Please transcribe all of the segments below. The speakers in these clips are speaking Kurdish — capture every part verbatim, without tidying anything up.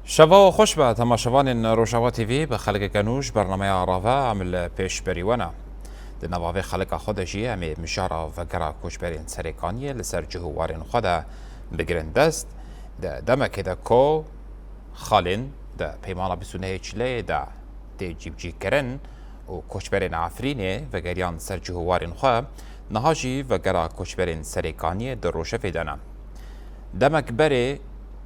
Şeva we xweş be, temaşevanên Rojava T V, bi xelkeke nû ji bernameya Rave em li pêşberî we ne. Di nava vê xelka xwe de jî em ê mijara vegera koçberên Serêkaniyê li ser cih û warên xwe de bigirin dest. Di demekê de ku xalên di peymana bîst û nehê Çileyê de tê cîbicîkirin û koçberên Efrînê vegeriyan ser cih û warên xwe, niha jî vegera koçberên Serêkaniyê di rojevê de ne. Demek berê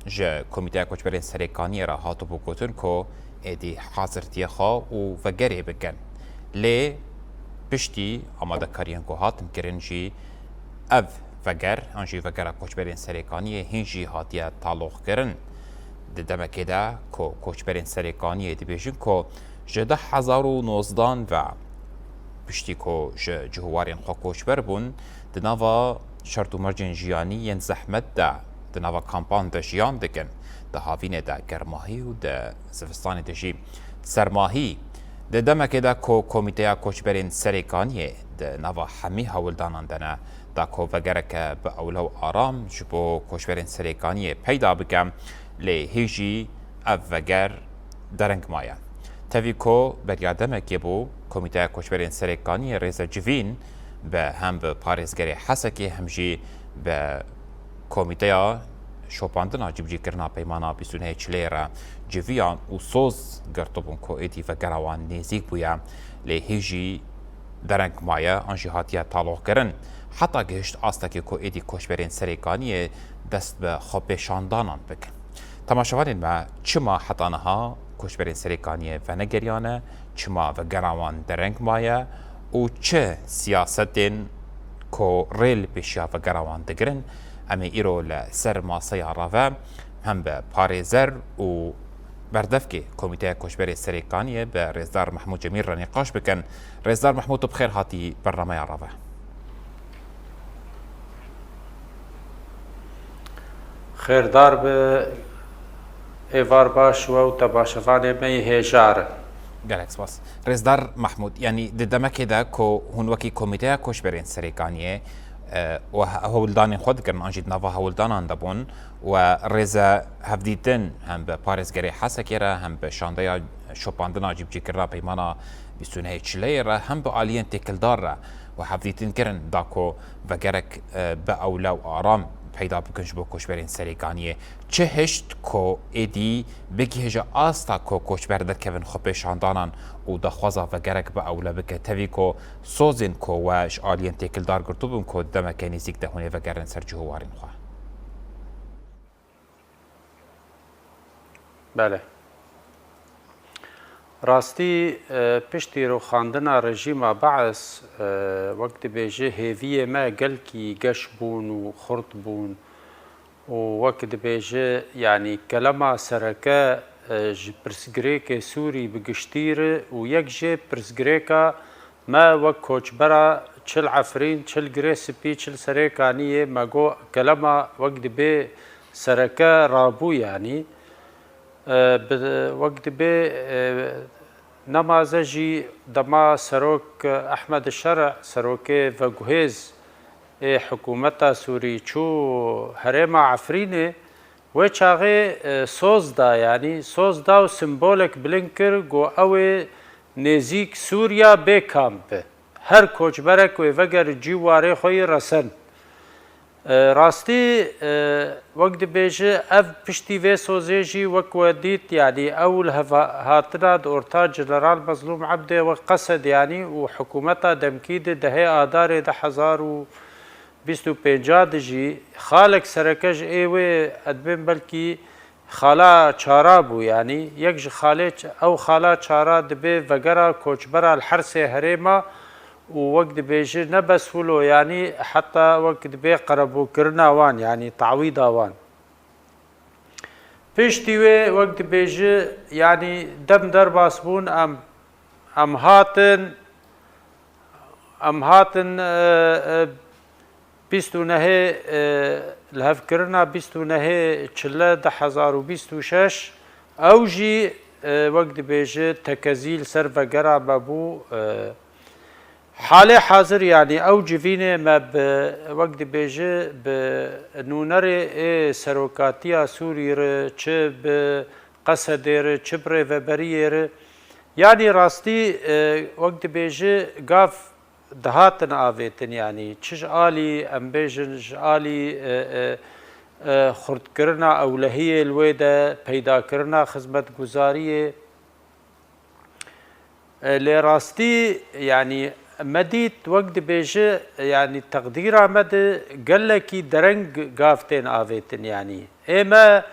ji Komîteya Koçberên Serêkaniyê re hatibû gotin ku êdî hazirtiyê xwe û vegerê bikin. Lê piştî amadekariyên ku hatin kirin jî ev veger, an jî vegera koçberên Serêkaniyê hîn jî hatiye taloqkirin. Di demekê de ku koçberên Serêkaniyê dibêjin ku ji du hezar û nozdan ve piştî ku ji cih û warên xwe koçber bûn, di nava şert û mercên jiyanî yên zehmet de, di nava kampan de jiyan dikin. Di havînê de germahî û di zivistanê de jî sermahî. Di demekê de ku Komîteya Koçberên Serêkaniyê di nava hemî hewldanan de ne, da ku vegereke bi ewle û aram ji bo koçberên Serêkaniyê peyda bike, lê hê jî ev veger dereng maye. Tevî ku beriya demekê bû, Komîteya Koçberên Serêkaniyê rêze civîn bi hem bi parêzgerê Hesekê hem jî bi Komîteya Şopandina Cîbicîkirina Peymana bîst û nehê Çileyê re civiyan û soz girtibûn ku êdî vegera wan nêzîk bûye, lê hê jî dereng maye an jî hatiye taloqkirin. Heta gihişt astekê ku êdî koçberên Serêkaniyê dest bi xwepêşandanan bikin. Temaşevanên me, çima heta niha koçberên Serêkaniyê venegeriyane, çima vegera wan dereng maye û çi siyasetên ku rê li pêşiya vegera wan digirin, em ê îro li ser maseya rave hem bi parêzer û berdevkê Komîteya Koçberê Serêkaniyê bi Rêzdar Mehmûd Cemîl re nîqaş bikin. Rêzdar Mehmûd, tu bi xêr hatî bernameya Rave. Xêrdar be, êvar baş we û temaşevanê me yê hêja re. Gelek spas. Rêzdar Mehmûd, yanî di demekê de ku hûn wekî Komîteya Koçberên Serêkaniyê, e, û he-, hewldanên xwe dikirin, an jî di nava hewldanan de bûn, we rêze hevdîtin hem bi parêzgerê Hesekê re, hem bi şandeya şopandina cîbicîkirina peymana bîst û nehê Çileyê re, hem bi aliyên têkildar re we hevdîtin kirin, da ku vegerek, e, bi ewle û aram peyda bikin ji bo koçberên Serêkaniyê. Çi hişt ku êdî bigihêje asta ku koçber derkevin xwepêşandanan û daxwaza vegerek bi ewle bike, tevî ku sozên ku we ji aliyên têkildar girtibûn ku di demeke nêzîk de hûn ê vegerin ser cih û warên xwe? Belê. Rastî, e, piştî rûxandina rejîma Beis, e, wek dibêje hêviyê me gelkî geş bûn û xurt bûn û wek dibêje, yanî kelema sereke, e, ji pirsgirêkê Sûrî bi giştî re û yek jê pirsgirêka me wek koçbera çi li Efrîn, çi li Girê Spî, çi li Serêkaniyê, me got kelema wek dibê sereke rabû, yanî, e, bi, wek dibê, e, nemaze jî dema serok Ehmed Şerî, serokê veguhêz ê hikûmeta Sûrî çû herêma Efrînê, wê çaxê, e, soz da, yanî soz da û simbolek bilind kir, got ew ê nêzîk Sûriya bê kamp be. Her koçberek wê veger cî û warê xwe yî resen. E, rastî, e, wek dibêje, ev piştî vê sozê jî wek we dît, yanî ew li heva-, hatina di orta General Mezlûm Ebdê wek qesed, yanî û hikûmeta demkî di dehê Adarê du hezar û bîst û pênca de jî xalek sereke ji ê wê, ez dibêm belkî xala çara bû, yanî yek ji xalê ç-, ew xala çara dibê vegera koçbera li her sê herêma û wek dibêje ne bes wilo, yanî heta wek dibê qerebûkirina wan, yanî tawîda wan. Piştî wê wek dibêje, yanî dem derbas bûn, em, em hatin, em hatin, e, e, bîst û nehê, e, lihevkirina bîst û nehê Çile du hezar û bîst û şeş, ew jî, e, wek dibêje tekezî li ser vegera me bû, e, halê hazir, yanî ew civînê me bi, wek dibêje, bi nûnerê ê serokatiya Sûrî re, çi bi Qesedê re, çi bi rêveberiyê re. Yanî rastî, e, wek dibêji gav dihatin avêtin, yanî çi ji alî, em bêjin, ji alî, e, e, e, xurtkirina ewlehiyê li wê de, peydakirina xizmetguzariyê. E, lê rastî, yanî me dît, wek dibêji, yanî teqdîra me de gelekî dereng gav tên avêtin, yanî. Ê me,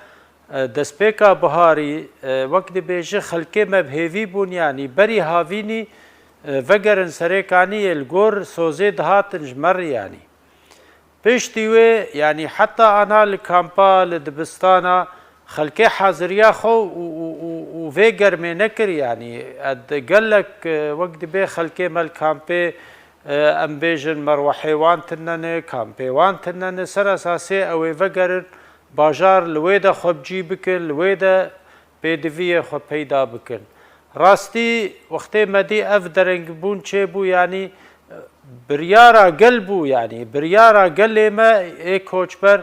e, destpêka biharî, e, wek dibêji xelkê me bi hêvî bûn, yanî berî havînî, e, vegerin Serêkaniyê li gor sozê dihatin ji me re, yanî. Piştî wê, yanî heta ana li kampa, li dibistana xelkê haziriya xwe û, û, û, û vê germê nekir, yanî ed gelek, e, wek dibê xelkê me li kampê, e, em bêjin merwehê wan tune ne, kampê wan tune ne, ser esasê ew ê vegerin bajar, li wê de xwe bi cî bikin, li wê de pêdiviyê xwe peyda bikin. Rastî, wextê me dî ev derengbûn çêbû, yanî biryara gel bû, yanî biryara gelê me ê koçber,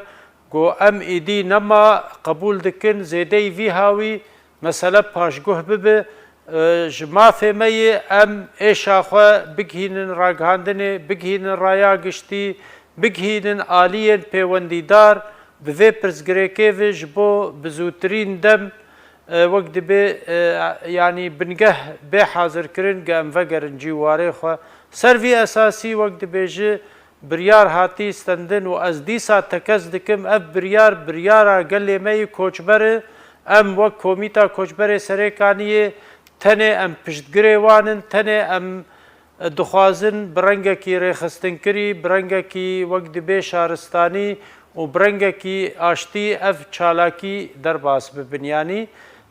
got, em êdî nema qebûl dikin, zêdeyî vî hawî mesele paşguh bibe, e, ji mafê me yê, em êşa xwe bigihînin ragihandinê, bigihînin raya giştî, bigihînin aliyên pêwendîdar, bi vê pirsgirêkê ve ji bo bi zûtirîn dem, e, wek dibê, e, yanî bingeh bê hazirkirin, ge em vegerin cî warê xwe. Ser vî esasî, wek dibêji, biryar hatî stendin û ez dîsa tekez dikim, ev biryar, biryara gelê me yî koçber e. Em wek Komîta Koçberê Serêkaniyê tenê em piştgirê wan in, tenê em dixwazin bi rengekî rêxistinkirî, bi rengekî wek dibê şaristanî û bi rengekî aştî ev çalakî derbas bibin. Yanî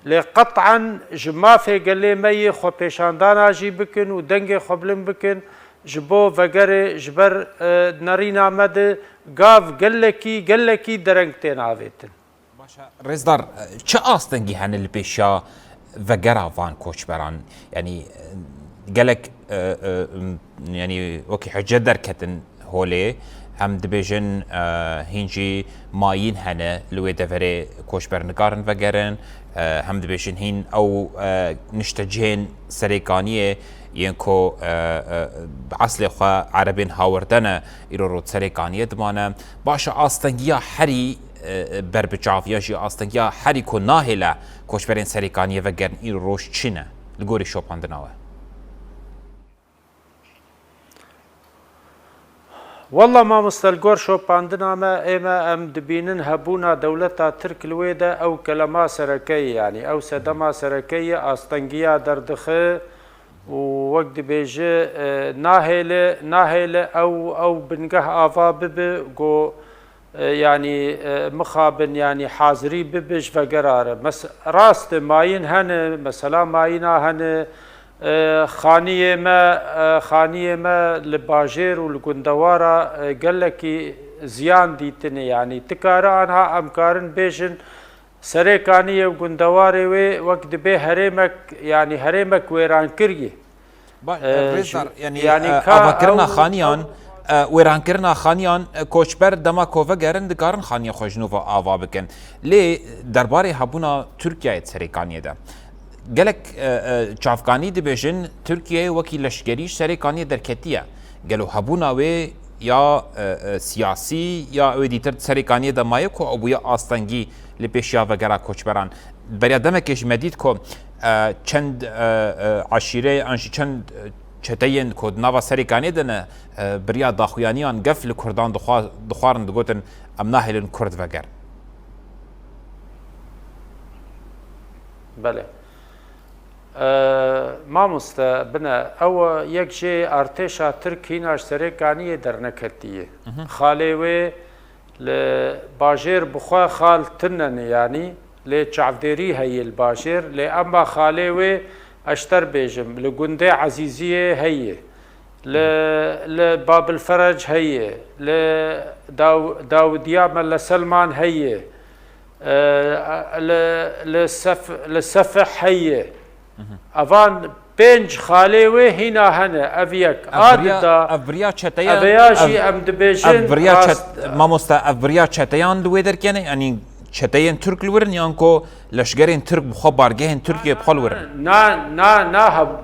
lê qet'an ji mafê gelê me yê xwepêşandana jî bikin û dengê xwe bilind bikin, ji bo vegerê ji ber, e, nerîna me de gav gelekî, gelekî dereng tên avêtin. Baş e, Rêzdar, çi astengî hene li pêşiya vegera van koçberan? Yanî, gelek, e, e, yanî wekî hece derketin holê, hem dibêjin, e, hîn jî mayîn hene li wê deverê koçber nikarin vegerin, e, hem dibêjin hîn ew, e, niştecihên Serêkaniyê yên ku, e, e, bi eslê xwe erebên hawirde ne, îro rot Serêkaniyê dimane. Baş e, astengiya herî e, berbiçav ya jî astengiya herî ku nahêle koçberên Serêkaniyê vegerin îro roj çi ne li gorî şopandina we? Walla mamoste, li gor şopandina me, ê me em dibînin hebûna dewleta Tirk li wê de ew kelema sereke ye, yanî ew sedema sereke ye, astengiya derdixe û wek dibêje, e, nahêle, nahêle ew, ew bingeh ava bibe, ku e, yanî, e, mixabin, yanî hazirî bibe ji vegera re. Mes-, rast e, mayîn hene, mesela mayîna hene, e, xaniyê me, e, xaniyê me li bajêr û li gundewara, e, gelekî ziyan dîtine. Yanî, ti kare anha em karin bêjin, Serêkaniyê û gundewarê wê wek dibê herêmek, yanî herêmek wêrankirî. Ba-, Ee, Rêzdar, ji-, yanî, yanî e, ka avakirina ew, xaniyan, ew e, wêrankirina xaniyan, e, koçber dema ku vegerin, dikarin xaniya xwe ji nû ve ava bikin. Lê derbarê hebûna Tirkiyeyê di Serêkaniyê de, gelek, e, e, çavkanî dibêjin, Tirkiye wekî leşkerî ji Serêkaniyê derketiye. Gelo hebûna wê ya, e, e, siyasî ya wê dîtir di Serêkaniyê de maye ku ew bûye astengî li pêşiya vegera koçberan? Beriya demekê jî me dît ku, e, çend, e, e, eşîrê an jî çend, e, çeteyên ku di nava Serêkaniyê de ne, e, beriya daxuyaniyan gef li Kurdan dixwa-, dixwarin, digotin, em nahêlin Kurd vegerin. Belê. E, mamoste, bine, ew yek jê artêşa Tirk hîna ji Serêkaniyê derneketiye. Mhm. Xalê wê li bajêr bi xwe xal tune ne, yanî lê çavdêrî heye li bajêr, lê ema xalê wê, ez ji te re bêjim, li gundê Ezîziyê heye, li, li Babilferec heye, li Daw-, Dawidiya Mele Selman heye, e, li, li Sef-, li Sefih heye. Mhm. Evan pênc xalê wê hîna hene, ev yek. Ev A biriya, dida, ev biriya çeteyan, ev ya jî ev, em dibêjin ev biriya rast çet-, mamoste, ev biriya çeteyan li wê derkene, yanî çeteyên Tirk li wir in, yan ku leşgerên Tirk bi xwe bargehên Tirkiyê bi xwe li wir in? Na, na, na, heb-,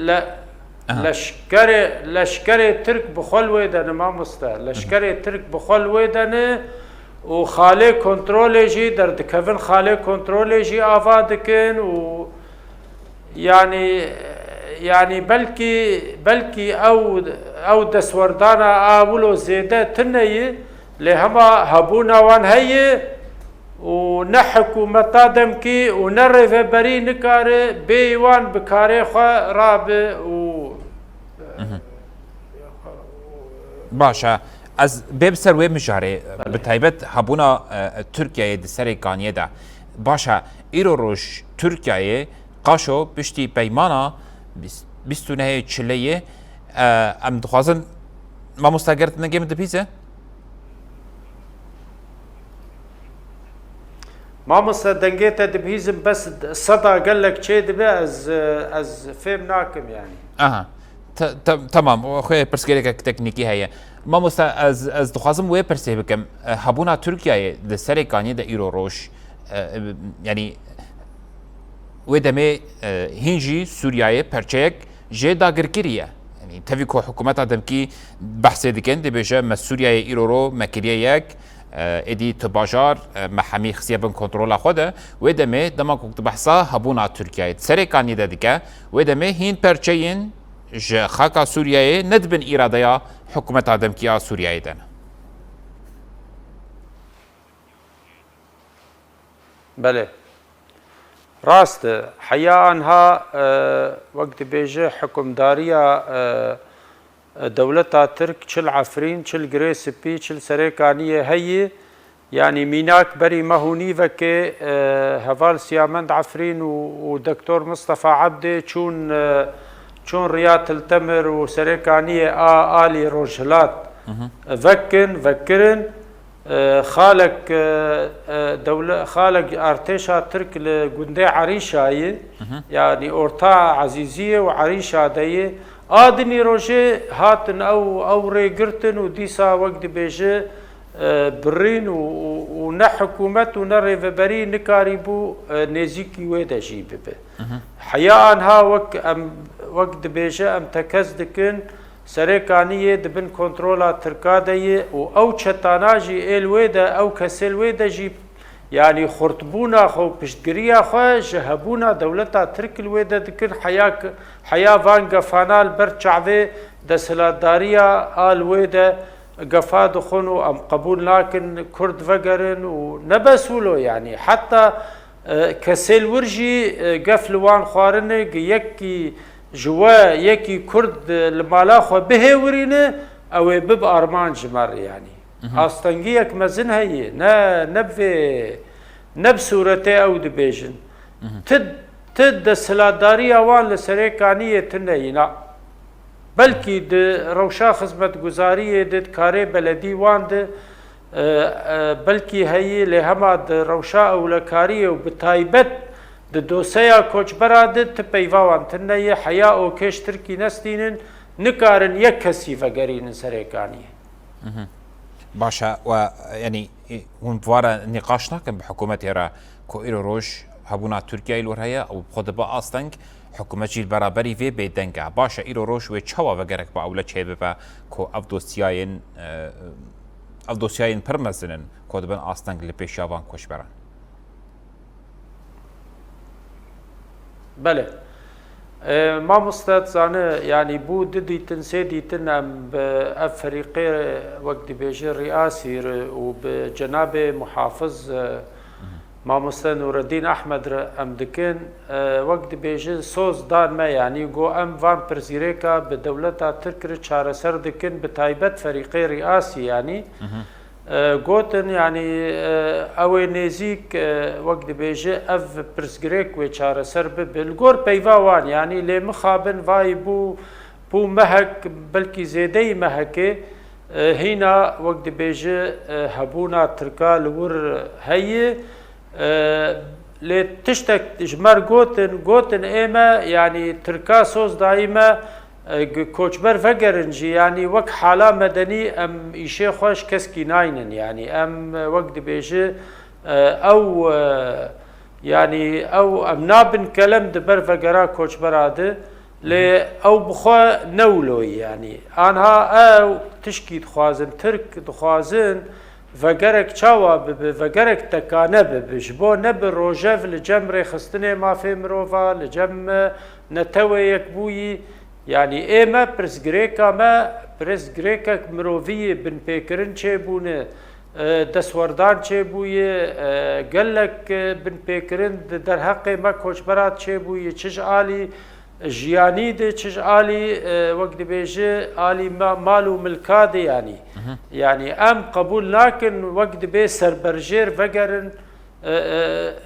le-, Aha. leşkerê, leşkerê Tirk bi xwe li wê de ne, mamoste. Leşkerê Tirk bi xwe li wê de ne û xalê kontrolê jî derdikevin, xalê kontrolê jî ava dikin û Yanî, yanî belkî, belkî ew, ew destwerdana a wilo zêde tune ye, lê hema hebûna wan heye û ne hikûmeta demkî û ne rêveberî nikare bêyî wan bi karê xwe rabe û Mhm. Baş e. Ez bê bi ser wê mijarê, Belê. bi taybet hebûna, e, Tirkiyeyê di Serê Kaniyê de. Baş e, îro roj Tirkiyeyê qaşo piştî peymana bîst, bîst û nehê Çileyê, e, em dixwazin, mamosta, ger tu dengê min dibihîze? Mamoste, dengê te dibihîzim, bes seda gelek çê dibe, ez, ez fêm nakim yani. Aha. Te-, te-, temam, o xwe pirsgirêkek teknîkî heye. Mamoste, ez, ez dixwazim wê pirsê bikim. E, hebûna Tirkiyeyê di Serê Kaniyê de îro roj, e, e, yanî wê demê, e, hîn jî Sûriyeyê perçeyek jê dagirkirî ye. Yanî tevî ku hikûmeta demkî behsê dikin, dibêje me Sûriyeyê îro ro me kiriye yek, e, êdî tu bajar, e, me hemî xistiye bin kontrola xwe de, wê demê dema ku tu behsa hebûna Tirkiyeyê di Serê Kaniyê de dike, wê demê hîn perçeyên ji xaka Sûriyeyê ne dibin îradeya hikûmeta demkî ya Sûriyeyê de ne. Belê. Rast e. Heya anha, e, wek dibêje hikûmdariya, e, e, dewleta Tirk çi li Efrîn, çi li Girê Spî, çi li Serê Kaniyê heyî. Yanî mînak berî meh û nîvekê, e, heval Siyamend Efrîn û, û Doktor Mistefa Ebdê çûn, e, çûn riya Til Temir û Serê Kaniyê a alî rojhilat Mhm. vekin, vekirin. E, xalek, e, e, dewle-, xalek artêşa Tirk li gundê Erîşayê, Mhm. yanî orta Ezîziyê û Erîşa de yê, a dinî rojê hatin ew, ew rê girtin û dîsa wek dibêje, e, birîn û, û, û ne hikûmet û ne rêveberî nikarîbû, e, nêzîkî wê de jî bibe. Mhm. Heya anha wek em, wek dibêje em tekez dikin, Serê Kaniyê di bin kontrola Tirka de ye û ew çetana jî ê li wê de, ew kesê li wê de jî, yanî xurtbûna xwe û piştgiriya xwe ji hebûna dewleta Tirk li wê de dikin. Heya k-, heya van gefana li ber çavê desthilatdariya a li wê de gefa dixwin û em qebûl nakin Kurd vegerin û ne bes wilo, yanî heta E, kesê li wir jî, e, gef li wan xwarine, gi yekî ji we, yekî Kurd, e, li mala xwe bihêwirîne, ew ê bib armanc ji me re, yanî. Mhm. Astengiyek mezin heye, ne, ne bi vê, ne bi sûretê ew dibêjin. Mhm. Ti, ti desthilatdariya wan li Serê Kaniyê tune yî, na. Belkî di rewşa xizmetguzariyê de, di karê beledî wan de, e, e, belkî heyî, lê hema di rewşa ewlekariyê û bi taybet di doseya koçbera de ti peyva wan tune ye, heya okêş Tirkî nestînin, nikarin yek kesî vegerînin Serê Kaniyê. Mhm. Baş e, we, yanî, hûn bi vara nîqaş nakin bi hikûmetê re ku îro roj hebûna Tirkiyeyê li wir heye û bi xwe dibe asteng, hikûmet jî li beraberî vê bêdeng e. Baş e, îro roj wê çawa vegerek bi ewle çêbibe ku ev dosyayên, e, ev dosyayên pir mezin in ku dibin asteng li pêşiya van koçberan? Belê. E, mamoste, dizane, yanî bû du dîtin, sê dîtin em bi ev ferîqê, wek dibêje, rîasî re û bi cenabê muhafiz, e, Mhm. mamoste Nûreddîn Ehmed re em dikin. E, wek dibêje, soz dan me, yanî got em van pirsgirêka bi dewleta Tirk re çareser dikin, bi taybet ferîqê rîasî, yanî. Mhm. E, gotin, yanî, e, ew ê nêzîk, e, wek dibêje, ev pirsgirêk wê çareser bibe. Li gor peyva wan, yanî lê mixabin vayî bû, bû mehek, belkî zêdeyî mehekê, e, hîna, wek dibêje, e, hebûna Tirka li wir heye. E, lê tiştek ji me re gotin, gotin ê me, yanî Tirka soz dayî me, E, g-, koçber vegerin jî, yanî wek hala medenî em îşê xwe ji keskî naynin. Yanî em, e, wek dibêji, e, ew, e, yanî ew em nabin kelem di ber vegera koçbera de, lê ew bi xwe ne wilo ye. Yanî anha ew tişkî dixwazin, Tirk dixwazin, vegerek çawa bibe, vegerek tekane bibe, ji bo nebe rojev li cem rêxistinê mafê mirova, li cem, e, Netewê Yekbûyî, yanî ê me pirsgirêka me, pirsgirêkek mirovî ye, binpêkirin çêbûne, e, destwerdan çêbûye, e, gelek, e, binpêkirin di derheqê me koçbera çêbûye, çi ji alî jiyanî de, çi ji alî, e, wek dibêje, alî ma-, mal û milka de, yanî. Yanî em qebûl nakin, wek dibê serberjêr vegerin, e, e,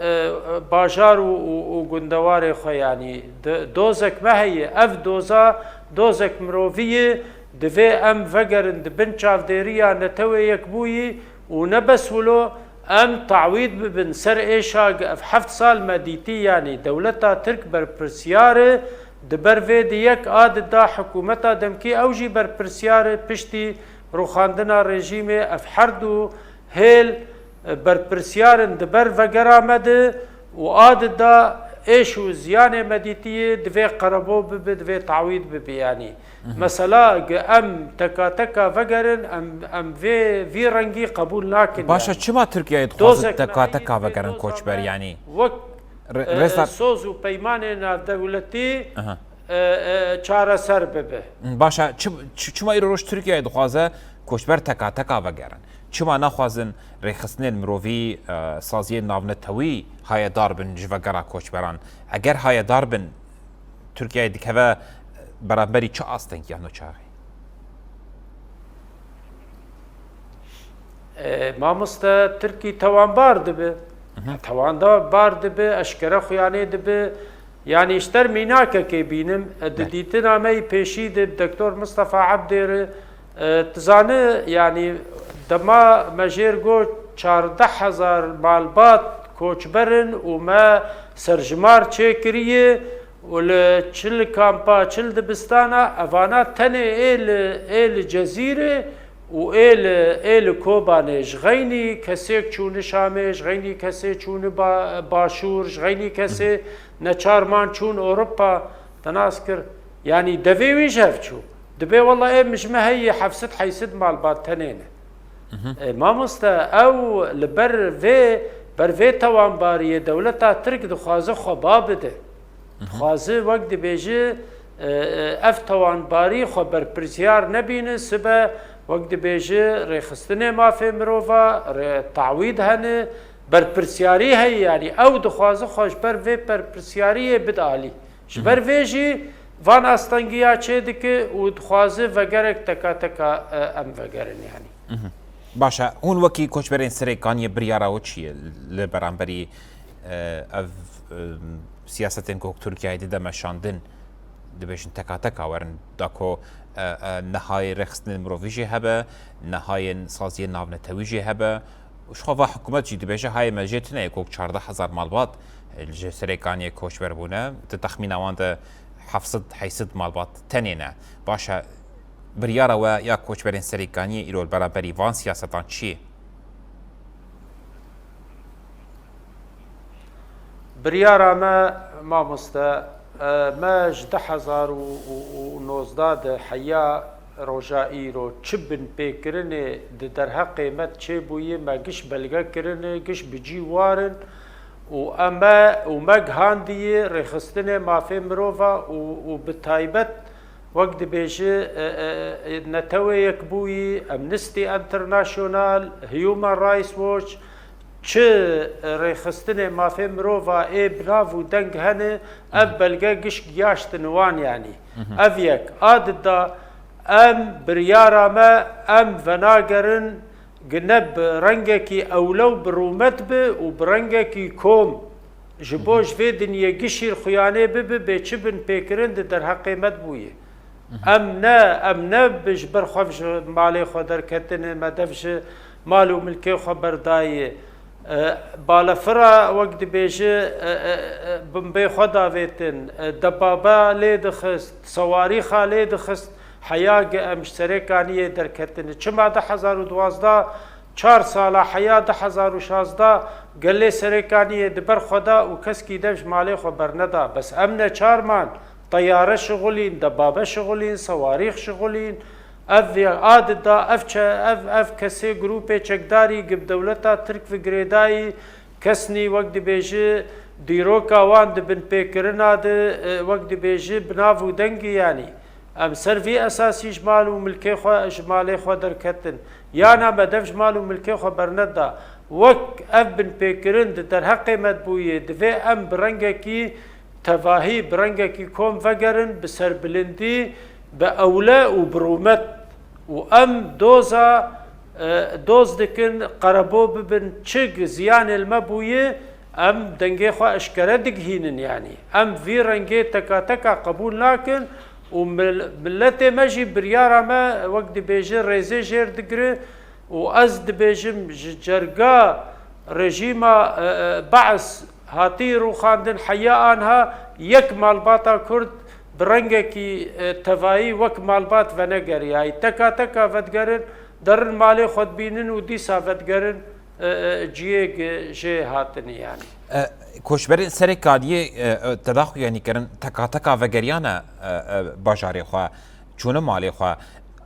e, bajar û, û, û gundewarê xwe, yanî di-, dozek me heye. Ev doza, dozek mirovî ye, divê em vegerin di bin çavdêriya Netewê Yekbûyî û ne bes wilo, em tawîd bibin ser êşa gi ev heft sal me dîtî, yanî dewleta Tirk berpirsiyar e, di ber vê di yek a di da hikûmeta demkî ew jî berpirsiyar e, piştî rûxandina rejîmê ev her du hêl, e, berpirsiyar in di ber vegera me de û a di da êş û ziyanê me dîtiye, divê qerebo bibe, divê tawîd bibe, yanî. Mesela gi em teka teka vegerin, em, em vê, vî rengî qebûl nakin, Baş e, yanî. Çima Tirkiyeyê dixwazin Dozek teka me teka heyî vegerin dozek koçber, me yanî? Wek, Re-, e, rêzar- e, soz û peymanê navdewletî, Aha. e, e, çareser bibe. Baş e, çi-, çi-, çima îro roj Tirkiyeyê dixwaze koçber teka teka vegerin? Çima naxwazin rêxistinên mirovî, e, saziyên navnetewî hayedar bin ji vegera koçberan? Eger hayedar bin, Tirkiyeyê dikeve beramberî çi astengiyan o çaxê? E, mamoste, Tirkî tewanbar dibe. Hı hı. Tewanda bar dibe, eşkere xuyanê dibe. Yanî ji ter mînakekê bînim, e, di Belê. dîtina me yî pêşî de Doktor Mistefa Ebdê re, e, tu zane, yanî dema me jêr got çardeh hezar malbat koçber in û me serjimar çêkiriye, û li çi li kampa, çi li dibistana, evana tenê ê li, ê li Cezîrê û ê li, ê li Kobanê, ji xeynî kesêk çûni Şamê, ji xeynî kesê çûni ba-, Başûr, ji xeynî kesê neçar man çûn Ewropa, te nas kir. Yanî devê wî ji hev çû. Dibê wela ê min ji me heye heft sed heyt sed malbat tenê ne. E, mamoste, ew li ber vê, ber vê tewanbariyê dewleta Tirk dixwaze xwe ba bide. Dixwaze wek dibêje, e, e, ev tewanbarî xwe berpirsiyar nebîne, sibe wek dibêje rêxistinê mafê mirova, rê-, tawîd hene, berpirsiyarî heye, yanî ew dixwaze xwe ji ber vê berpirsiyariyê bide alî. Ji ber vê jî van astengiya çê dike û dixwaze vegerek teka teka, e, em vegerin, yanî. Baş e, hûn wekî koçberên Serêkaniyê biryara we çi ye li beramberî, e, ev, e, siyasetên ku Tirkiyeyê dide meşandin, dibêjin teka teka werin, da ku, e, e, nehayê rêxistinên mirovî jî hebe, nehayên saziyên navnetewî jî hebe, û ji xwe va hikûmet jî dibêje, hayê me jê tune ye ku çardeh hezar malbat, e, ji Serêkaniyê koçber bûne, di texmîna wan de heft sed heyt sed malbat tenê ne. Baş e, biryara we ya koçberên Serêkaniyê îro li beraberî van siyasetan çi ye? Biryara me, mamoste, e, me ji du hezar û nozdeh de heya roja îro çi binpêkirinê di derheqê me çêbûyî, me giş belge kirine, giş bi cî war in û em me, û me gihandiye rêxistinê mafê mirova û, û bi taybet wek dibêje, e, e, e, Netewê Yekbûyî, Amnesty International, Human Rights Watch, çi rêxistinê mafê mirova ê bi nav û deng hene, ev belge giş giyaştin wan, yanî. Ev yek. A di da em biryara me, em venagerin, gi ne bi rengekî ewlew bi rûmet bi û bi rengekî kom. Ji bo ji vê dinyê gişî xuyanê bibe, bê çi binpêkirin di derheqê me de bûye. Em ne, em ne bi ji ber xwe ji malê xwe derketine, me dev ji mal û milkê xwe berdaye. E, balefira wek dibêje, e, e, e, bimbê xwe davêtin, e, debabe lê dixist, sewarîxa lê dixist, heya gi em ji Serêkaniyê derketine. Çima du hezar û duwazdeh, çar sala heya du hezar û şazdeh gelê Serêkaniyê di ber xwe da û keskî dev ji malê xwe berneda. Bes em neçar man, teyare şixulîn, debabe şixulîn, sewarîx şixulîn. Ev ya a dida, ev çe-, ev, ev kesê grûpê çekdarî gi bi dewleta Tirk ve girêdayî, kesnî wek dibêji dîroka wan di binpêkirina de, e, wek dibêji bi nav û dengî yanî. Em ser vî esasî ji mal û milkê xwe, ji malê xwe derketin. Yana me dev ji mal û milkê xwe berneda. Wek ev binpêkirin di derheqê me bûye, divê em bi rengekî tevahî, bi rengekî kom vegerin, bi serbilindî, bi ewle û bi rûmet û em doza, e, doz dikin, qerebo bibin, çi ziyanê li me bûye, em dengê xwe eşkere digihînin, yanî. Em vî rengê teka teka qebûl nakin û mil-, miletê me jî biryara me, wek dibêje, rêzê jêr digire û ez dibêjim, ji cerga rejîma, e, e, Be's hatî rûxandin, heya anha yek malbata Kurd bi rengekî, e, tevayî wek malbat venegeriyayî. Teka teka vedigerin, derin malê xwe dibînin û dîsa vedigerin, e, e, ciyê gi jê hatine yanî. E, Koçberên Serêkaniyê, e, e, te daxuyanî kirin, teka teka vegeriyane, e, e, bajarê xwe, çûne malê xwe.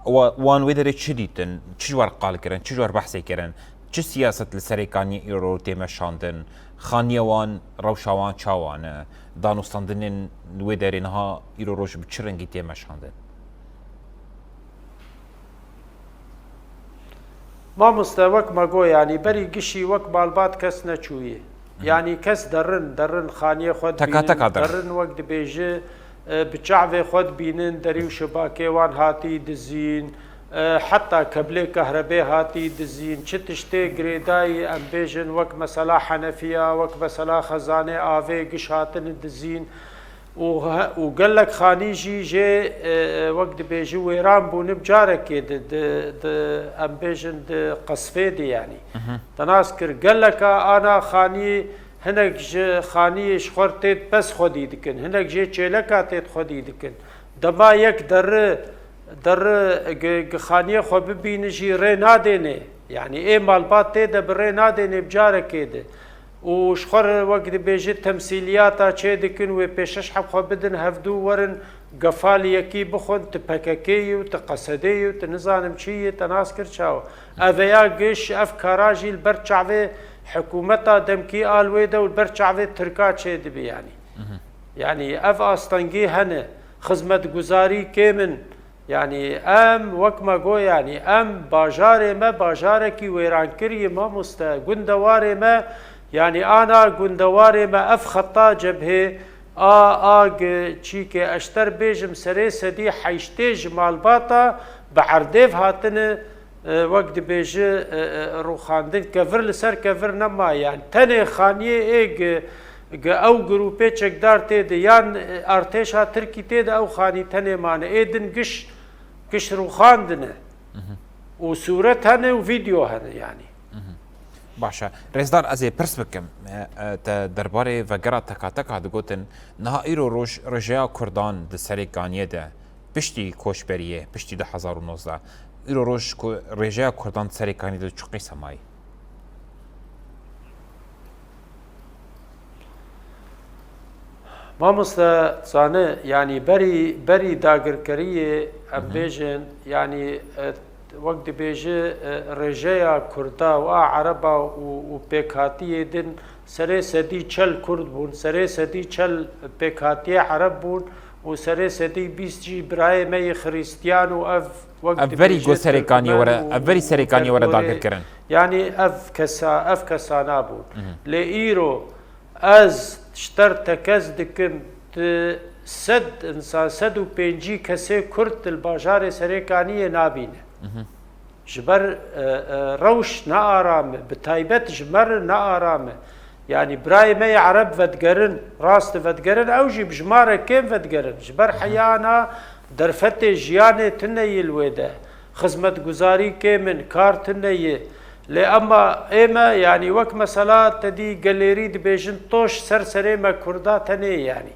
Wa-, wan wê derê çi dîtin, çi ji wan qal kirin, çi ji wan behsê kirin, çi siyaset li Serêkaniyê îro tê meşandin, xaniya wan, rewşa wan çawa ne, danûstandinên wê derê niha îro roj bi çi rengî tê meşandin? Mamoste, wek me got, yanî berî gişî wek malbat kes neçûye. Yanî kes derin, derin xaniyê xwe Teka dibînin, teka derin. derin wek dibêje, e, bi çavê xwe dibînin, derî û şibakê wan hatî dizîn, e, heta keblê kahrebê hatî dizîn, çi tiştê girêdayî, em bêjin, wek mesela henefiya, wek mesela xezanê avê giş hatine dizîn. Û he-, û gelek xanî jî jê, e, e, wek dibêji wêran bûne bi carekê di, di, di, em bêjin di qesfê de yanî. Mhm. Te nas kir, geleka ana xanî, hinek ji xaniyê ji xwe têt pez xwedî dikin, hinek jê çêleka têt xwedî dikin. Dema yek derri, derri gi, gi xaniyê xwe bibîne jî rê nadêne. Yanî ê malbat tê de bi rê nadêne bi carekê de. Û ji xwe re wek dibêje temsîliyata çê dikin, wê pêşeş heb xwe bidin, hevdû werin gefalî yekî bixwin, tu P K K yî û tu Q S D yî û tu nizanim çi yî, te nas kir çawa. Ev ya giş, ev kara jî li ber çavê hikûmeta demkî a li wê de û li ber çavê Tirka çê dibe yanî. Mhm. Yanî ev astengî hene, xizmetguzarî kêm in, Yanî em, wek me got, yanî em bajarê me bajarekî wêrankirî ye mamoste. Gundewarê me, yanî ana gundewarê me ev xeta cebhê a, a gi çîkê ez ji te re bêjim serê sedî heştê ji malbata bi erdêv hatine, e, wek dibêje, e, e, rûxandin, kevir li ser kevir nema. Yanî tenê xaniyê ê gi, gi ew grûpê çekdar tê de yan, e, artêşa Tirkî tê de ew xanî tenê mane. Ê din giş, giş rûxandine. Mhm. Û sûret hene û vîdeo hene yanî. Mhm. Baş e. Rêzdar, ez ê pirs bikim. E, e, te derbarê vegera teka teka digotin, niha îro roj rêjeya Kurdan di Serêkaniyê de, piştî koçberiyê, piştî du hezar û nozdeh, îro roj ku rêjeya Kurdan di Serêkaniyê de çi qîse mayî? Mamoste, zane, yanî berî, berî dagirkeriyê, em Hı hı. bêjin, yanî, e, wek dibêje, e, rêjeya Kurda û a Ereba û, û pêkhatiyê din serê sedî çel Kurd bûn, serê sedî çel pêkhatiyê Ereb bûn û serê sedî bîst jî birayê me yê Xiristiyan û ev, wek Ev verî dibêje, go Serêkaniyê Tirkmen were, û, ev verî û Serêkaniyê were Kerkûrê. dagir kirin. Yanî ev kesa-, ev kesana bûn. Mhm. Lê îro ez ji te re tekez dikim, tu sed insan, sed û pêncî kesê Kurd li bajarê Serêkaniyê nabîne. Mhm. Ji ber, e, e, rewş ne aram e, bi taybet ji me re ne aram e. Yanî birayê me yê Ereb vedigerin, rast e vedigerin, ew jî bi ji ma re kêm vedigerin. Ji ber Hı hı. heyana derfetê jiyanê tune yê li wê de. Xizmetguzarî kêm in, kar tune ye. Lê emma ê me, yanî wek mesela te dî gelêrî dibêjin toş ser serê me Kurda tenê, yanî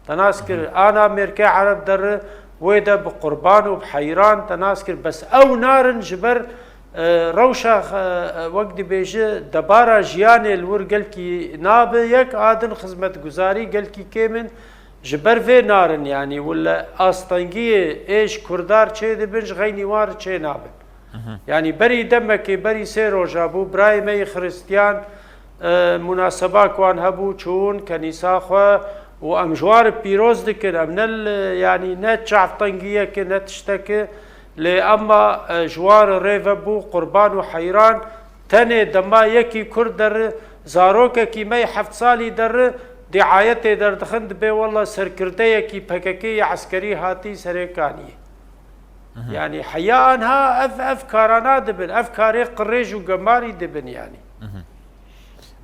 te nas kir, ana mêrkê Ereb derri wê de bi qurban û bi heyran te nas kir, bes ew narin ji ber, e, rewşa, e, wek dibêji debara jiyanê li wir gelkî nabe yek, a din xizmetguzarî gelkî kêm in, ji ber vê narin, yanî wile astengiyê ê ji Kurdar çê dibin, ji xeynî wan re çê nabin. Yanî berî demekê, berî sê roja bû, birayê me yê Xiristiyan, e, munaseba ku wan hebû, çûn kenîsa xwe û em ji wan re pîroz dikin. Em ne li, yanî ne çavtengiyeke, ne tişteke, lê emma, e, ji wan re rê vebû qurban û heyran. Tenê dema yekî Kurd derri, zarokekî me yê heft salî derri, dîayetê derdixin, dibê wela serkirdeyekî P K K yê eskerî hatî Serêkaniyê. Yanî heya anha ev, ev kara nadibin, ev karê qirêj û gemarî dibin yanî.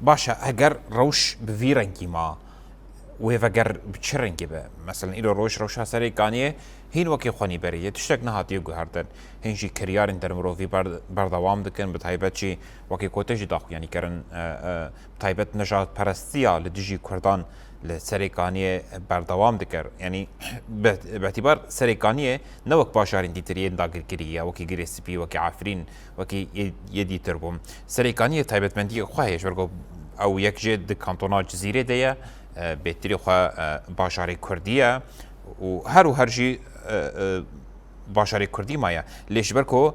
Baş e, heger rewş bi vî rengî ma, wê veger bi çi rengî be? Meselen îro roj rewşa Serêkaniyê hîn wekî xwenî berê ye, tiştek nehatiye guhertin. Hîn jî kiryarên dermirovî ber-, berdewam dikin, bi taybet jî wekî ku te jî daxuyanî kirin, e, e, bi taybet nijadperestiya li dijî Kurdan li Serêkaniyê berdewam dikir. Yanî bi, bi îtîbar Serêkaniyê ne wek bajarên dîtir yên dagirkirî ye, wekî Girê Spî, wekî Efrîn, wekî yê, yê dîtir bû. Serêkaniyê taybetmendiyê xwe heye, ji ber ku ew yek jê di kantona Cizîrê de ye, e, bêtirî xwe, e, bajarê Kurdî ye û her û her jî, e, e, bajarê Kurdî maye. Lê ji ber ku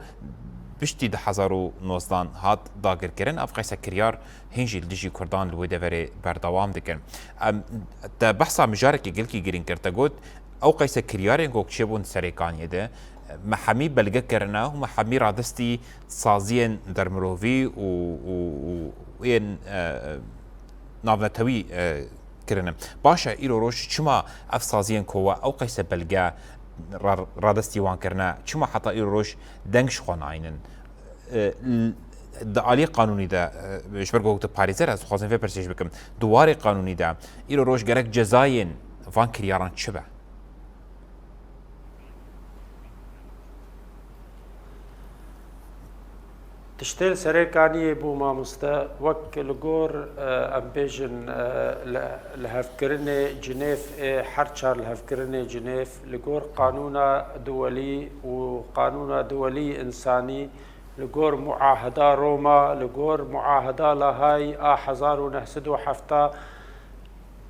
piştî du hezar û nozdan hat dagirkirin, ev qeysekiryar hîn jî li dijî Kurdan li wê deverê berdewam dikin. Em, te behsa mijarekê gelkî girîng kir, te got, ew qeysekiryarên ku çêbûn Serêkaniyê de, me hemî belge kirine û me hemî radestî saziyên dermirovî û, û, û yên, e, navnetewî, e, kirine. Baş e, îro roj çima ev saziyên ku we ew qeyse belge ra-, radestî wan kirine, çima heta îro roj deng ji xwe naynin? E, l-, di alî qanûnî de, e, ji ber ku tu parêzer, ez dixwazim vê pirsê jî bikim. Di warê qanûnî de îro roj gerek cezayên van kiryaran çi be? Tiştê li Serêkaniyê bû, mamoste, wek li gor, e, em bêjin, e, li, lihevkirinê Cinêv, ê her çar lihevkirinê Cinêv, li gor qanûna duwelî û qanûna duwelî însanî, li gor muaheda Roma, li gor muaheda Lahayî a hezar û neh sed û hefta,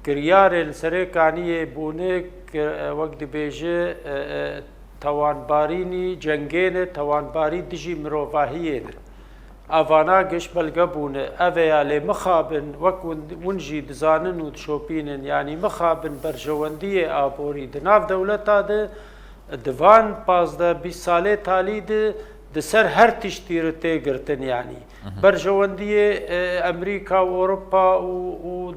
kiryarên Serêkaniyê bûne, wek dibêje, e, e, tawanbarînî cengê ne, tawanbarî dijî mirovahiyê ne. Evana giş belge bûne. Ev e ya lê mixabin, wek win, win jî dizanin û dişopînin, yanî mixabin berjewendiyê aborî di nav dewleta de, di van pazdeh bîst salê talî de di ser her tiştî re tê girtin, yanî. Berjewendiyê, e, Emerîka û Ewropa û, û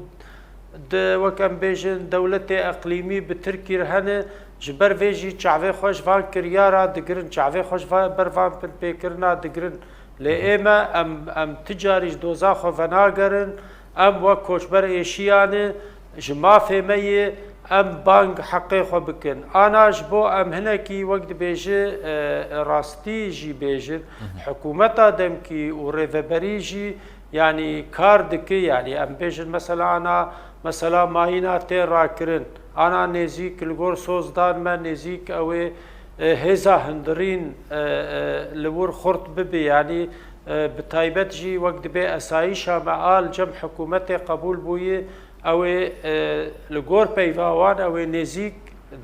di, wek em bêjin, dewletê eqlîmî bi Tirkî re hene, ji ber vê jî çavê xwe ji van kiryara digirin, çavê xwe ji va-, ber van binpêkirina digirin. Lê ê me, em, em ti carî ji doza xwe venagerin, em wek koçber êşiyane, ji mafê me yê, em bang heqê xwe bikin. Ana ji bo em hinekî, wek dibêje, e, rastî jî bêjin, hikûmeta demkî û rêveberî jî, yanî kar dike, yanî em bêjin mesela ana, mesela mayîna tê rakirin, ana nêzîk li gor sozdan me nêzîk ew ê, e, hêza hundirîn, e, e, li wir xurt bibe, yanî, e, bi taybet jî wek dibê esayîşa me a li cem hikûmetê qebûl bûye, ew ê, e, li gor peyva wan ew ê nêzîk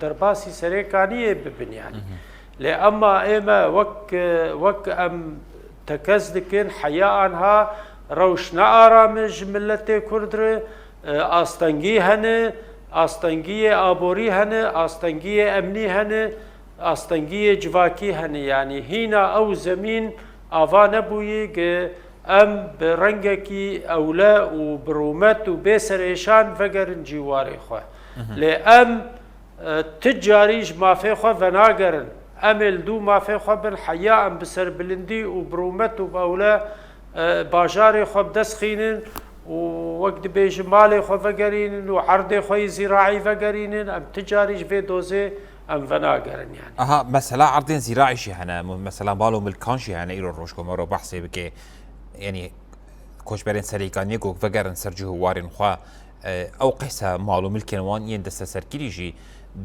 derbasî Serêkaniyê bibin, yanî. Lê emma ê me wek, e, wek em tekez dikin, heya anha rewş ne aram e ji miletê Kurd re, e, astengî hene, astengiyê aborî hene, astengiyê emnî hene, astengiyê civakî hene. Yanî hîna ew zemîn ava nebûyî ki em bi rengekî ewle û bi rûmet û bê serêşan vegerin cîwarê xwe. Lê em, e, ti carî ji mafê xwe venagerin. Em ê li dû mafê xwe bin, heya em bi serbilindî û bi rûmet û bi ewle, e, bajarê xwe bi dest xînin û wek dibêjin malê xwe vegerînin û erdê xwe yê zîraî vegerînin, em ti carî ji vê dozê em venagerin, yanî. Aha, mesela erdên zîraî jî hene, mesela mal û milkan jî hene, îro roj ku me ro behsê bike. Yanî koçberên Serêkaniyê ku vegerin ser cih û warên xwe, e, ew qeysa mal û milkên wan yên desteserkirî jî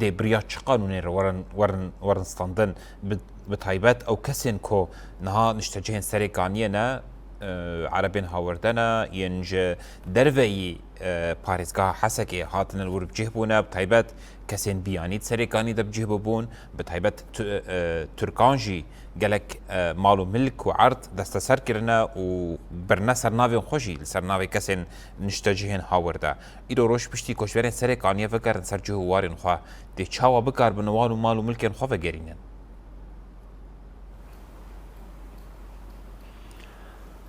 dê bi riya çi qanûnê re werin, werin, werin standin? Bi, bi taybet ew kesên ku niha niştecihên Serêkaniyê ne, e, erebên hawirde ne, yên ji derveyî, e, parêzgeha Hesekê hatine li wir bi cih bûne, bi taybet kesên biyanî di Serêkanî de bi cih bûbûn, bi taybet tu-, e, Tirkan jî gelek, e, mal û milk û erd desteser kirine û birine ser navên xwe jî li ser navê kesên niştecihên hawir de. Îro roj piştî koçberên Serêkaniyê vegerin ser cih û warên xwe, dê çawa bikaribin wan û mal û milkên xwe vegerînin?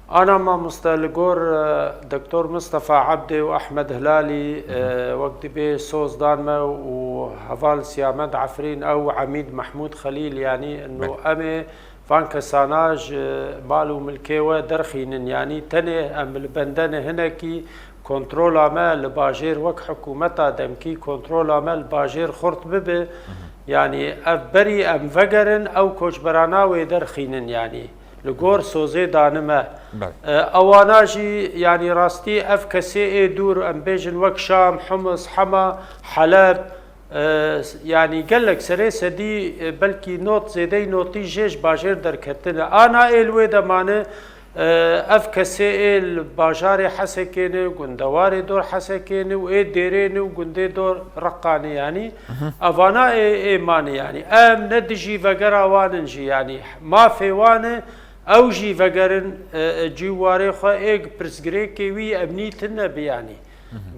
Ana mamoste, li gor, e, Doktor Mistefa Ebdê û Ehmed Hilalî, e, wek dibê soz dan me û heval Siyamed Efrîn ew Emîd Mehmûd Xelîl, yanî ino Belê. em ê van kesana ji mal û milkê we derxînin. Yanî tenê em li bende ne hinekî kontrola me li bajêr wek hikûmeta demkî kontrola me li bajêr xurt bibe. Yanî ev berî em vegerin ew koçberana wê derxînin yanî. Li gor sozê danime. Belê. E, ewana jî yanî rastî ev kesê ê dûr em bêjin wek Şam, Humus, Hema, Heleb, e, yanî gelek serê sedî, e, belkî not zêdeyî notî jê ji bajêr derketine. Ana ê li wê de mane, e, ev kesê ê li bajarê Hesekê ne, gundewarê dor Hesekê ne û ê dêrê ne û gundê dor Reqanê yanî. Evana ê, ê mane yanî. Em ne dijî vegera wan in jî yanî. Mafê wan e, ew jî vegerin, e, e, cî û warê xwe ê pirsgirêkê wî emnî tune bi yanî.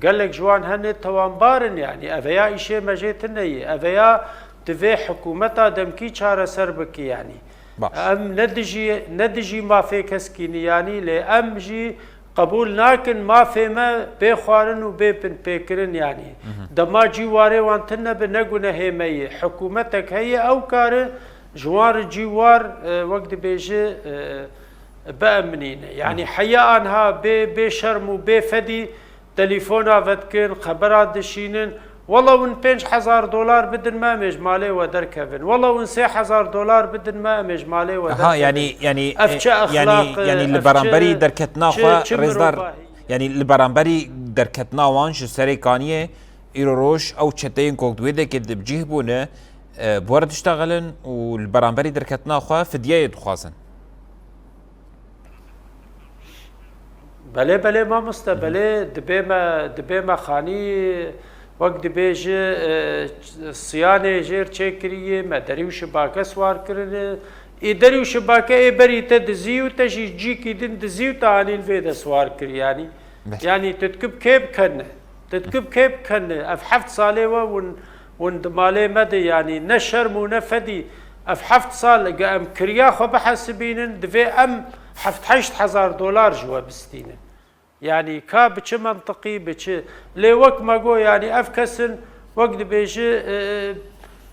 Gelek ji wan hene tawanbar in yanî. Eveya îşê me jê tune ye. Eveya divê hikûmeta demkî çareser bike yanî. Baş. Em ne dijî, ne dijî mafê keskî ne yanî lê em jî qebûl nakin mafê me bê xwarin û bê binpêkirin yanî. Dema cî û warê wan tune bi ne gunehê me ye. Hikûmetek heye ew kare ji wan re cî û war, e, wek dibêje, e, biemnîne. Yanî heya anha bê, bê şerm û bê fedî telefona vedikin, xebera dişînin. Wela hûn pênc hezar dolar bidin me, em ê ji malê we derkevin. Wela hûn sê hezar dolar bidin me, em ê ji malê we Aha, derkevin. yanî, yanî, Ev e, çi yanî, exlaq e, yanî li ev beramberî çi, derketina çi, xwe çi rêzdar, mirovahî? yanî li beramberî derketina wan ji Serêkaniyê îro roj ew çeteyên ku di wê dekê de bi cih bûne, e, bi we re diştexilin û li beramberî derketina xwe fidyeyê dixwazin. Belê, belê mamoste, belê dibê me, dibê me xanî, wek dibêje, e, siyanê jêr çêkiriyê, me derî û şibake siwar kirine. Ê derî û şibake ê berî te dizî û te jî cîkî din dizî û te anî li vê de siwar kir yanî. Belê. Yanî tu dikib kê bikene? Te dikib kê bikene? Ev heft salê we hûn, hûn di malê me de, yanî ne şerm û ne fedî. Ev heft sal ge em kiriya xwe bihesibînin, divê em heft heşt hezar dolar ji we bistînin. Yanî ka bi çi mentiqî, bi çi? Lê wek me got, yanî ev kesin wek dibêje, e,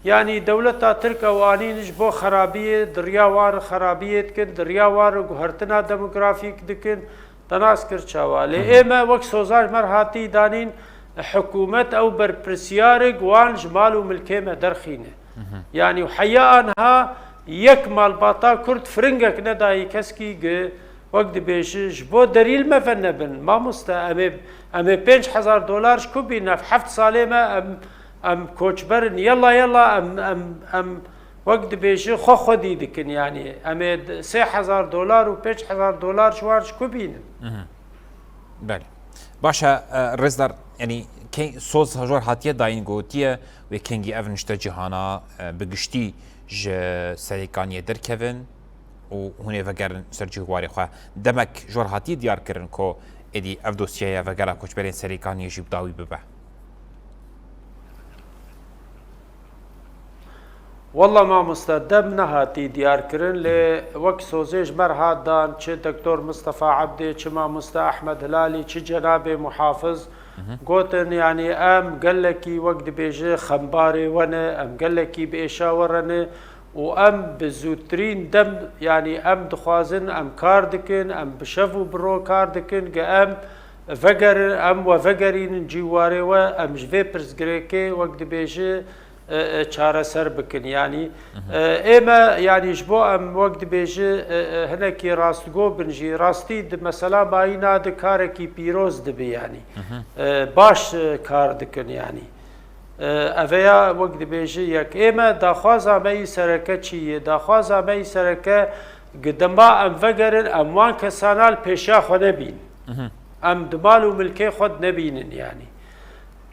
yanî dewleta Tirk ew anîn ji bo xerabiyê, di riya wan re xerabiyê dikin, di riya wan re guhertina demografîk dikin. Te nas kir çawa? Lê ê me wek soza ji me re hatî danîn, hikûmet ew berpirsyarek wan ji mal û milkê me derxîne. Yanî û heya anha yek malbata Kurd firingek nedayî keskî gi wek dibêji ji bo derî li me venebin. Mamoste, em ê, em ê pênc hezar dolar ji ku bînin? Ev heft salê me em, em koçber in. Yela, yela, em, em, em Wek dibêje xwe xwedî dikin, yanî em ê d-, sê hezar dolar û pênc hezar dolar ji wan ji ku bînin? Mhm. Belê. Baş e, e, rêzdar, yanî keng soz ji we re hatiye dayîn, gotiye wê kengî ev niştecihana, e, bi giştî ji Serêkaniyê derkevin û hûn ê vegerin ser cih û warê xwe. Demek ji we re hatiye diyar kirin ku êdî ev dosyeya vegera koçberên Serêkaniyê jî bi dawî bibe? Walla mamoste, dem nehatî diyar kirin, lê wek sozê ji me re hat dan, çi Doktor Mistefa Ebdê, çi mamoste Ehmed Hilalî, çi cenabê muhafiz, Mhm. gotin, yanî em gelekî, wek dibêje, xembarê we ne, em gelekî bi êşa we re ne û em bi zûtirîn dem, yanî em dixwazin, em kar dikin, em bi şev û bi ro kar dikin, ge em vegerin, em we vegerînin cîwarê we, em ji vê pirsgirêkê, wek dibêje, e, e, çareser bikin. Yanî, e, ê me, yanî ji bo em wek dibêji, e, e, hinekî rastgo bin jî, rastî di mesela mayîna di karekî pîroz dibi yanî. E, baş, e, kar dikin yanî. E, eveya wek dibêji yek. Ê me daxwaza me yî sereke çi ye? Daxwaza me yî sereke gi dema em vegerin, em wan kesana li pêşiya xwe nebîn. Em di mal û milkê xwe de nebînin yanî.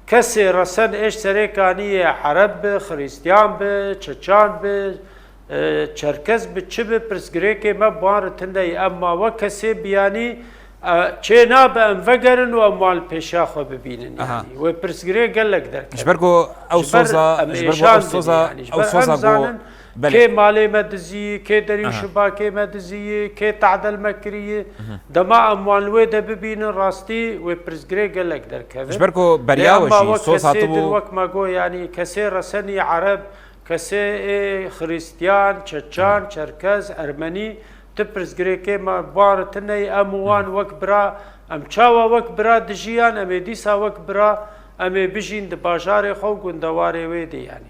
Kesê resen êş serê kaniyê Ereb bi, Xirîstiyan bi, Çeçan bi, e, Çerkez bi, çi bi, pirsgirêkê me bi wan re tune ye. Em ma wek kesê biyanî, e, çê nabe em vegerin û em wan li pêşiya xwe bibînin. Aha. Yanî wê pirsgirêk gelek derkeve. Ji ber ku ew Ji ber soza, em ji ber ku ew êşan soza, dibin, yanî ji ew ber soza em ku zanin belê. Kê malê me dizî, kê derî û Aha. şibakê me dizî, kê tadel me kiriye. Dema em wan li wê de bibînin, rastî wê pirsgirêk gelek derkeve. Ji ber ku beriya we jî soz hatibû. Wek me got, yanî kesê resenî Ereb, kesê ê Xirîstiyan, Çeçan, Çerkez, Ermenî, ti pirsgirêkê me bi wan re tune ye, em û wan wek bira, em çawa wek bira dijiyan, em ê dîsa wek bira, em ê bijîn di bajarê xwe û gundewarê wê de yanî.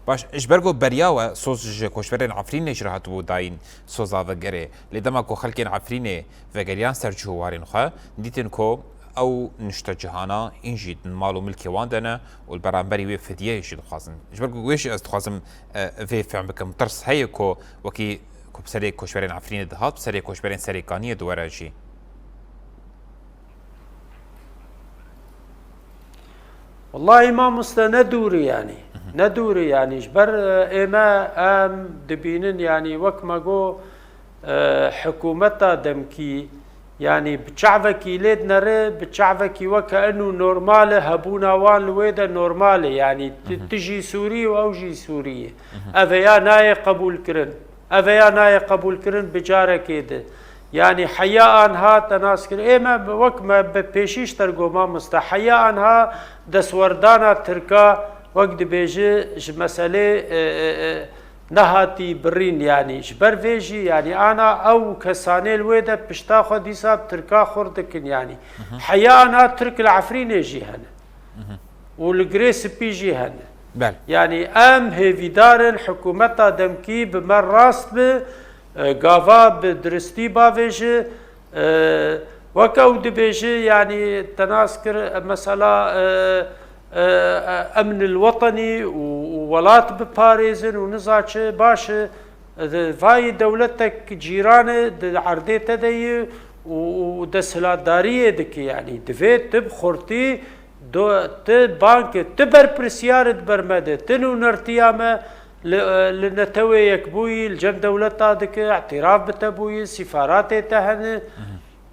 Baş, ji ber ku beriya we soz ji koçberên Efrînê jî re hatibû dayîn soza vegerê. Lê dema ku xelkên Efrînê vegeriyan ser cih û warên xwe, dîtin ku ew niştecihana hîn jî di mal û milkê wan de ne û li beramberî wê fidyeyê jî dixwazin. Ji ber ku wê jî ez dixwazim, e, vê fehm bikim. Tirs heye ku wekî ku bi serê koçberên Efrînê dihat, bi serê koçberên Serêkaniyê diwere jî. Wellahî mamoste ne dûrî yanî. Ne dûrî yanî. Ji ber, e, ê me em dibînin yanî wek me got, e, hikûmeta demkî yanî bi çavekî lê dinere, bi çavekî weke eno normal e, hebûna wan li wê de normal e. Yanî ti, ti jî Sûrî û ew jî Sûrî ye. Ev ya nayê qebûlkirin. Ev ya nayê qebûlkirin bi carekê di. Yanî heya anha te nas kir. Ê me wek me bi pêşî ji te re got mamoste. Heya anha destwerdana Tirka wek dibêji ji meselê, e, e, e, nehatî birîn yanî. Ji ber vê jî yanî ana ew kesanê li wê de pişta xwe dîsa bi Tirka xurt dikin yanî. Heya anha Tirk li Efrînê jî hene. Û li Girê Spî jî hene. Belê. Yanî em hêvîdar in hikûmeta demkî bi me rast bi, e, gava bi diristî bavêji, e, wek ew dibêji, yanî te nas kir, e, mesela, e, e, e, emn el wetenî û, û welat biparêzin û niza çi baş e, di vayî dewletek cîran e, di erdê te de yî û, û desthilatdariyê dike, yanî divê tu bi xurtî Do, ti banke, ti berpirsiyar di ber me de, ti nûnertiya me li, li Netewê Yekbûyî, li cem dewleta dike, îtiraf bi te bûye, sîfaratê te hene.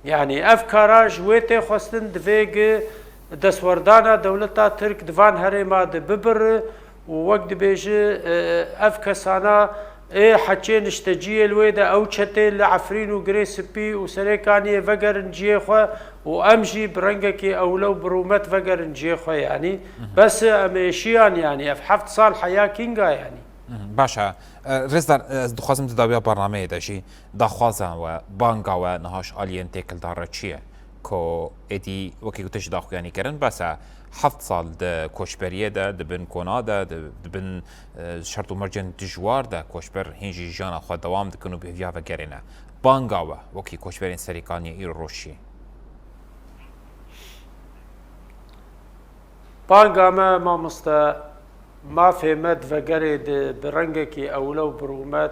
Yanî ev kara ji wê tê xwestin, divê gi destwerdana dewleta Tirk di van herêma de bibire û wek dibêje, e, ev kesana ê heçê nişteciyê li wê de ew çetê li Efrîn û Girê Spî û Serêkaniyê vegerin ciyê xwe û em jî bi rengekî ewle û bi rûmet vegerin ciyê xwe, yanî bes e, em êşiyan, yanî ev heft sal heya kînga, yanî. Mhm, baş e. E, Rêzdar, e, ez dixwazim di dawiya bernameyê de jî daxwaza we, banga we niha ji aliyên têkildar re çi ye? Ku êdî wekî ku tu jî daxuyanî kirin, bes e, heft sal di koçberiyê de, di bin kona de, di, di bin, e, şert û mercên dijwar de koçber hîn jî jiyana xwe dewam dikin û bi hêviya vegerê ne. Banga we wekî koçberên Serêkaniyê îro roj çi ye? Banga me, mamoste, mafê me di vegerê de bi rengekî ewle û bi rûmet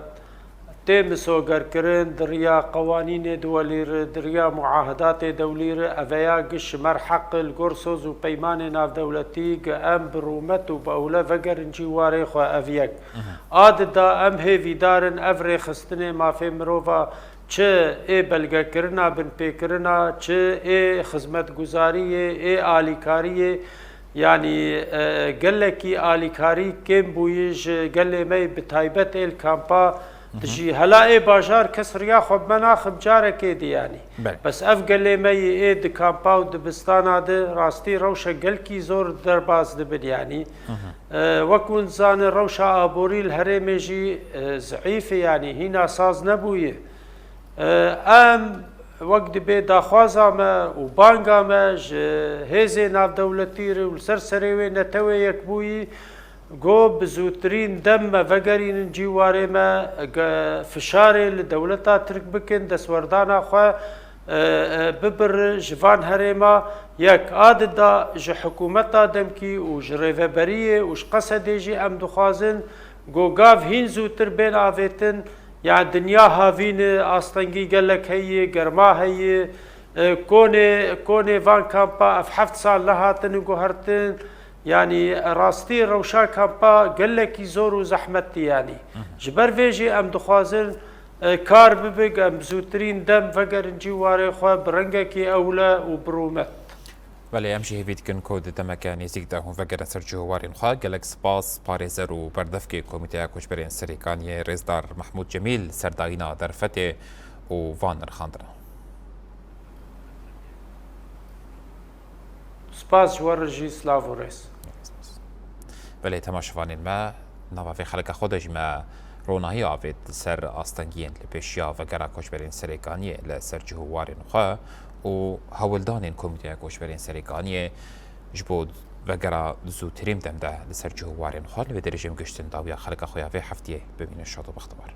tê misogerkirin, di riya qewanînê dewlî re, di riya muahedatê dewlî re, eveya giş ji me re heq e, li gor soz û peymanê navdewletî gi em bi rûmet û bi ewle vegerin cî warê xwe, ev yek. A di da em hêvîdar in ev rêxistinê mafê mirova çi ê belgekirina, binpêkirina, çi ê xizmetguzariyê, ê alîkariyê, yanî, e, gelekî alîkarî kêm bûyî ji gelê me yî, bi taybet ê li kampa Hı hı. dijî. Hela ê bajar kes riya xwe bi me naxim carekê dî yanî. Belê. Bes ev gelê me yî ê di kampa û dibistana de rastî rewşe gelkî zor derbas dibin yanî. Hı hı. E, wek hûn dizanin rewşa aborî li herêmê jî, e, zeîf e yanî hîna saz nebûye. E, em wek dibê daxwaza me û banga me ji hêzê navdewletî re û li ser serê wê Netewê Yekbûyî Go bi zûtirîn dem me vegerînin cîwarê me, ge-, fişarê li dewleta Tirk bikin, destwerdana xwe, e, e, bibir ji van herêma. Yek a dida ji hikûmeta demkî û ji rêveberiyê û ji Qesedê jî em dixwazin go gav hîn zûtir bên avêtin. Ya dinya havîn e, astengî gelek heye, germa heye. E, konê, konê van kampa ev heft sal nehatine guhertin. Yanî rastî rewşa kampa gelekî zor û zehmetî yanî. Ji ber vê jî em dixwazin, e, kar bibik, em zûtirîn dem vegerin cîwarê xwe bi rengekî ewle û bi rûmet. Belê, em jî hêvî dikin ku di demeke nêzîk de hûn vegerin ser cih û warên xwe. Gelek spas parêzer û berdevkê Komîteya Koçberên Serêkaniyê, Rêzdar Mehmûd Cemîl, serdayîna derfetê û van nirxandina. Spas ji we re jî, silav û rêz. Belê, temaşevanên me, nava vê xelka xwe de jî me ronahî avêt li ser astengiyên li pêşiya vegera Koçberên Serêkaniyê li ser cih û warên xwe û hewldanên Komîteya Koçberên Serêkaniyê ji bo vegera zûtirîn dem de li ser cih û warên xwe. Li vê derê jî em gihiştin dawiya xelka xwe ya vê heftiyê. Bimînin şad û bextewar.